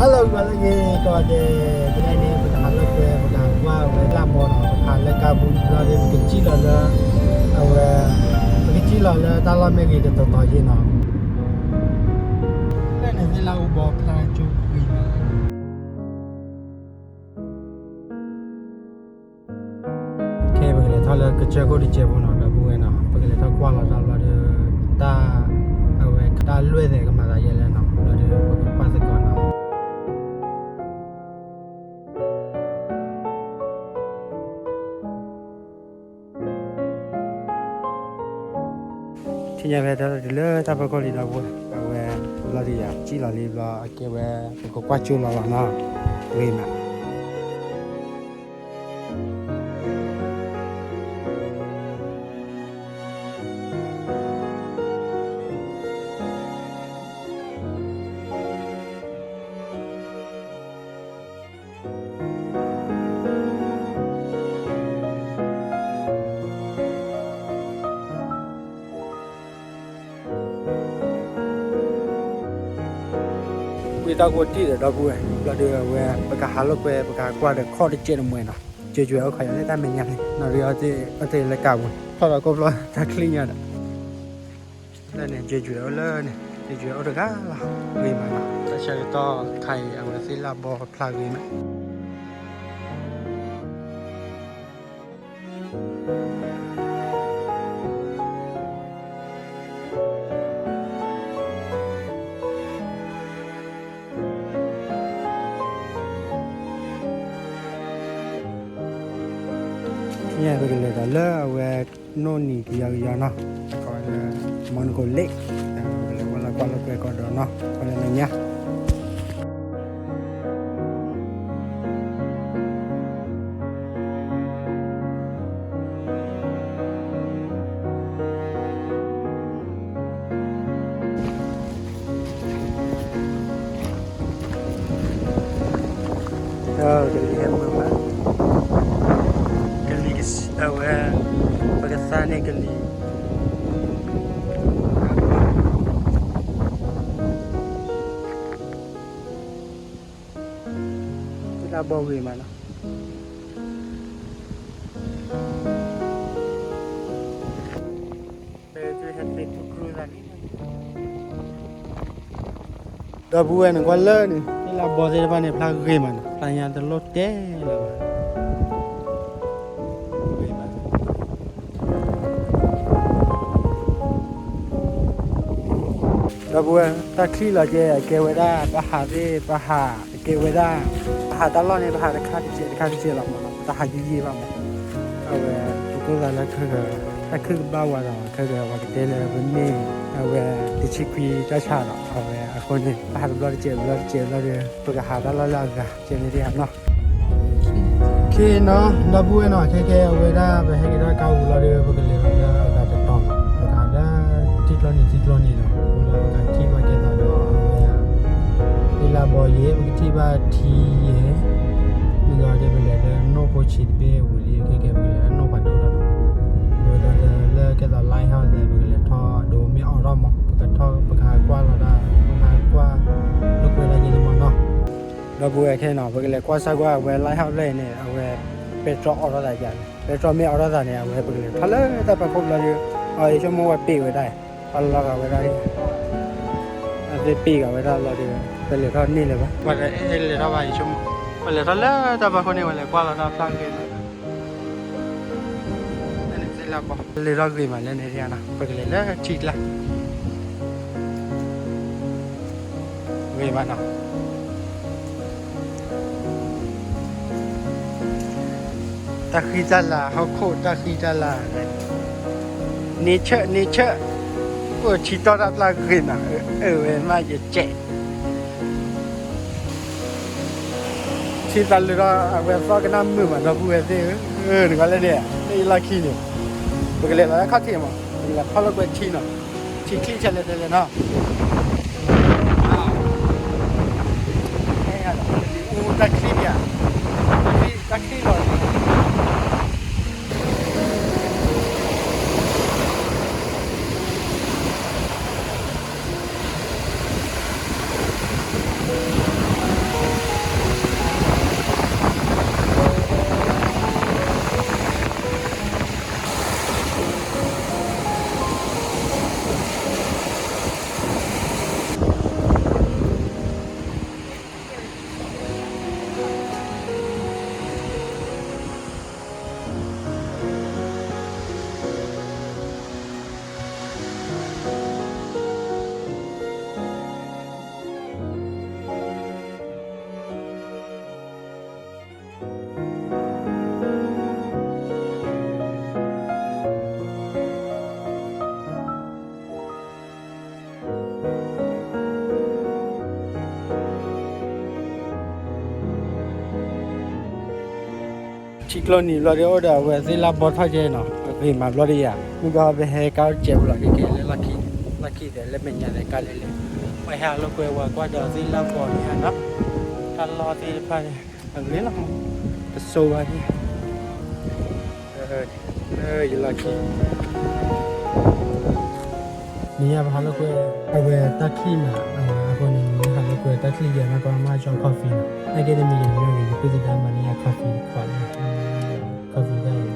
Hello ဂီၤလၢအဂ့ၤ ကိးဂၤဒဲး, တနံၤအံၤန့ၣ် ပကဟးလိာ်ကွဲ ပကဟးကွၢ်ဝဲသ့ၣ်လၢ်ဘီနီၤ, ပကဟးလၢကါပူၤဘျီဒီး ပကစံၣ်လီၤလၢ အဝဲ ပကစံၣ်လီၤလၢတၢ်လီၢ်မ့ၢ်ဂ့ၤတတီၤတီၤယ့ၣ်နီၤ, လၢန့ၣ်သ့ၣ်လၢ်အိၣ်ဘီဖျါကၠိဂ့ၤနီၤ. ခဲအံၤပကလဲၤထီၣ်လၢကစၢၢ်ခိၣ်တစဲးဖိနီၤ ဒီပုၢ်ဝဲၢ်နီၤ, ပကလဲၤထီၣ်ကွၢ်လီၤတၢ်ဘျီဒီး တၢ် အဝဲတၢ်လွဲၢ်သဲးကမၤသးယဲလဲၣ်နီၤ, ဘျီဒီးပကကွၢ်သကိးနီၤ. ထံၣ်ညါဖဲတၢ်တုၤလၢတၢ်ဖီခိၣ်လံဒီပုၢ်ဝဲၢ်, အဝဲ ဘျီဒီးယၤစံၣ်လီၤလံဘျီ အကဲဝဲ ပကကွၢ်ကၠိလီၤလီၤနီၤ, ဂ့ၤမး. ဝံၤတၢ်ကိးတံၢ်ဒီးဒီပုၢ်ဝဲၢ် ဘျီဒီးအဝဲ ပကဟးလိာ်ကွဲ ပကဟးကွၢ်ဒီးခီၣ်တစဲးတမှဲၤနီၤ, ကၠွဲးကၠွဲးအိၣ်ခီယၤလၢတၢ်မဲာ်ညါန့ၣ် နီၢ်ရံအီၤသ့ၣ် အီၤသ့ၣ်လၢကါပူၤ ထီၣ်ဒီးကိၣ်ဖျီတၢ်ချံၣ်ညါဒီး လၢန့ၣ် ကၠွဲးကၠွဲးအိၣ်လၢန့ၣ် ကၠွဲးကၠွဲးအိၣ်တဂၤလီၤ, ဂ့ၤမးနီၤ, တၢ်ဆၢကတီၢ်ခါအံၤ အဝဲသ့ၣ်လၢ်ဘီဖျါဂ့ၤမး. ညါပကလဲၤဒီးလၢအဝဲ နိၣ်နံၤကယီကယီနီၤ, ကိးဝဲလၢ Monaco Lake, ပကလဲၤဝဲလီၤကွၢ်လိာ်ကွဲကီးဒီးနီၤ, ကွၢ်လၢမဲာ်ညါ ကလံၤဟဲမုာ်မး, ကလံၤအဝဲ ပကသါန့ၢ်ကလံၤ လၢ်ဘီဂ့ၤမးနီၤ. ဒီပုၢ်ဝဲၢ်န့ၣ် ကွၢ်လၢန့ၣ် သ့ၣ်လၢ်ဘီသ့ၣ်တဖၣ်န့ၣ် ဖျါဂ့ၤမးနီၤ, ဖျါညါတလိၣ်တဲလၢၤဘၣ်. ဒီပုၢ်ဝဲၢ် တၢ်ချံၣ်လီၤကဲ အကဲဝဲဒၣ် ပဟးသ့ၣ် ပဟး အကဲဝဲဒၣ် ပဟးတၢ်လီၢ်န့ၣ် ပဟးတခါတစဲး တခါတစဲးလီၤမးနီၤ, တဟးယံာ်ယံာ်ဘၣ်မး. အဝဲ ပကိးသးလၢခဲကၢၤ တၢ်ခုၣ်ကဘၣ်ဝဲဒီး ခဲကၢၤ ပှၤကတဲလၢပမ့ၢ် အဝဲ တဆံခွံတၢ်ဆါဒီး အဝဲအဃိန့ၣ် ပဟးတဘျီတစဲး တဘျီတစဲးဘျီဒီး ပကဟးတၢ်လီၢ်လၢအဂၤ ကဲန့ၣ်ဒ်နီၤ. ခ့နီၤ ဒီပုၢ်ဝဲၢ်နီၤ ခဲကဲအဝဲဒၣ် ပဟဲက့ၤထီၣ်ကါပူၤလီၤဒီး ပကလဲၤလီၤလၢအဂၤတတီၤနီၤ, ပကဟးလၢထံကျိနံၤထံကျိနံၤနီၤ, ပလီၤပကထံၣ်ဘၣ်ကဲသိးဒီး အဝဲ သ့ၣ်လၢ်ဘီယဲ ပကထံၣ်ဘၣ်ထံယဲ, မ့ၢ်ဂ့ၤဒီးပလဲၤလၢနိၣ်ဖိဆံးတဘ့ၣ်ဝံၤလံ ခဲကဲပကလဲၤလၢနိၣ်ဖးဒိၣ်လီၤနီၤ, အဝဲဒီးလၢကဲသိး lighthouse န့ၣ် ပကလဲၤထီၣ်ဒိးမ့ၢ်အိးထီၣ်မး ပကထီၣ် ပကဟးကွၢ်လီၤတၢ် ပကဟးကွၢ်လိာ်ကွဲဒၣ်ယဲန့ၣ်မးနီၤ. ဒီပုၢ်ဝဲၢ်ခဲနီၤ ပကလဲၤကွၢ်စၢ်ကွၢ်အဝဲ lighthouse ဖျၢၣ်အံၤန့ၣ် အဝဲ ပဲတြီအိးထီၣ်သးယါန့ၣ် ပဲတြီမ့ၢ်အိးထီၣ်သးန့ၣ် အဝဲပကလဲၤထီၣ်လၢတၢ်ဖီခိၣ်ဘျီဒီး အယဆိကမိၣ်ဝဲပ့ၤဝဲဒၣ် ပှၤလီၤဂာ်ဝဲဒၣ် အသ့ပ့ၤဂာ်ဝဲဒၣ်လီၤဒီး ပလဲၤထီၣ်န့ၢ်လၢၤဘၣ် ပှၤတအဲၣ်လဲၤထီၣ်ဘၣ် ယဆိကမိၣ် ပလဲၤထီၣ်လၢတၢ်ဖီခိၣ်န့ၣ် ပလဲၤကွၢ်လီၤတၢ်ဖျါဂ့ၤမး လဲၤထီၣ်ဂ့ၤမးလၢန့ၣ်ဒ်နီၤ ပကလဲၤလၢထံကျါ ဂ့ၤမးနီၤ တၢ်ဃံတၢ်လၤ ဟီၣ်ခိၣ်တၢ်ဃံတၢ်လၤ nature nature အိၣ်ဆံတီၢ်တၢ်ဖျါဂ့ၤမး အၢဝဲမးယကဲး ထံသးလၢထီၣ် အဝဲသီၣ်ကနၣ်မုာ်မး ဒီပုၢ်ဝဲၢ်သ့ၣ်ဧၢ, နကွၢ်လၢန့ၣ် လၢယလီၢ်ခံန့ၣ် ပကလဲၤလီၤလၢခီၣ်ထံးမး ပကလဲၤဖီၣ်လိာ်ကွဲထံနီၤ, ထံချံၣ်ဆဲးလဲၤတဲလဲၤနီၤ, အိၣ်တၢ်ချံၣ်ဧါ, တၢ်ချံၣ်လီၤ ထံကျိနံၤဘျီဒီး အိၣ်ဒီးအဝဲသ့ၣ်လၢဘီထီၣ်ကဲနီၤ, အဂ့ၤမးဘျီဒီးယၤ, မ့ၢ်ကီးပဟဲကါအိၣ်စဲးဖိလီၤက့ၤကဲလၢလီၢ်ခံ, လီၢ်ခံသဲးလၢမဲာ်ညါသဲးကါလဲၣ်လဲၣ်, ပှၤဟဲလီၤကွဲဝဲကွၢ်ဒီးသ့ၣ်လၢဘီန့ၣ်နီၤ, တၢ်လီၢ်သ့ၣ်တဖၣ်န့ၣ် အဂ့ၤလီၤ, တစိၤဘၣ်န့ၣ် လၢယလီၢ်ခံ နံၤညါပဟးလိာ်ကွဲ အဝဲတၢ်ချံၣ်မး, အဃိန့ၣ် နံၤညါဟးလိာ်ကွဲတၢ်ချံၣ်ယဲၢ်နီၢ်ကီၢ်မး ကၠီ coffee နီၤ, နာ်က့တမံၤယဲၢ်မ့ၢ်ဂ့ၤ ယပုၢ်သဒါမၤန့ၢ်ယၤ coffee တခွးလီၤ, coffee တၢ်အံၤ